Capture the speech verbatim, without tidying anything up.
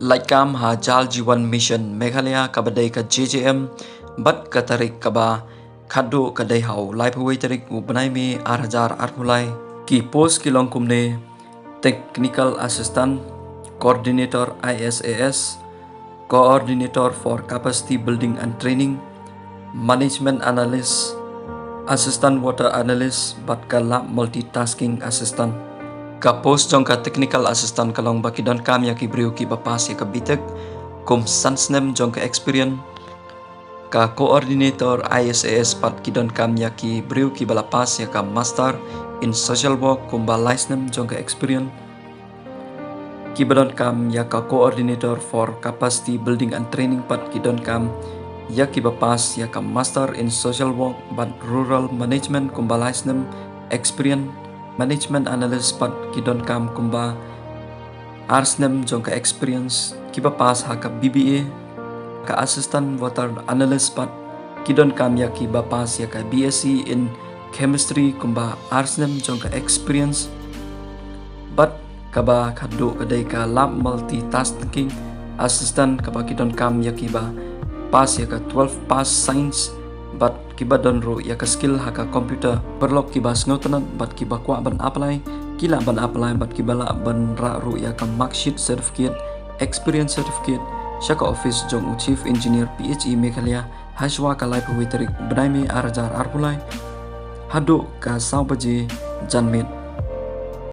lait kam ha Jal Jeevan Mission Meghalaya kaba dei ka J J M, bad ka tarik kaba khatduh ka dei ha u laiphew wei tarik u bnai May ar hajar arphew lai. Ki post ki long kumne: Technical Assistant, Coordinator I S A S, Coordinator for Capacity Building and Training, Management Analyst, Assistant Water Analyst, bad ka Lab Multitasking Assistant. Ka post jong ka Technical Assistant ka long ba ki donkam ïa ki briew kiba pass ïa ka B Tech kum san snem jong ka experience. Ka Coordinator I S A S pat ki donkam ïa ki briew kiba la pass ïa ka Master in Social Work kumba lai snem jong ka experience. Kiba donkam ïa ka Coordinator for Capacity Building and Training pat ki donkam ïa kiba pass ïa ka Master in Social Work bad Rural Management kumba lai snem experience. Management Analyst pat ki donkam kumba ar snem jong ka experience, kiba pass ha ka B B A. Ka Assistant Water Analyst pat ki donkam ïa kiba pass ïa ka B S c in Chemistry kumba ar snem jong ka experience. Bad kaba khatduh ka dei ka Lab Multitasking Assistant, kaba ki donkam ïa kiba pass ïa ka twelve pass Science bad kiba don ruh ïa ka skill ha ka computer. Paralok kiba sngewtynnat bad kiba kwah ban apply, ki lah ban apply bad kiba lah ban rah ruh ïa ka marksheet, certificate, experience certificate sha ka office jong u Chief Engineer P H E Meghalaya ha shuwa ka laiphew wei tarik bnai May ar hajar arphew lai haduh ka saw baje janmiet.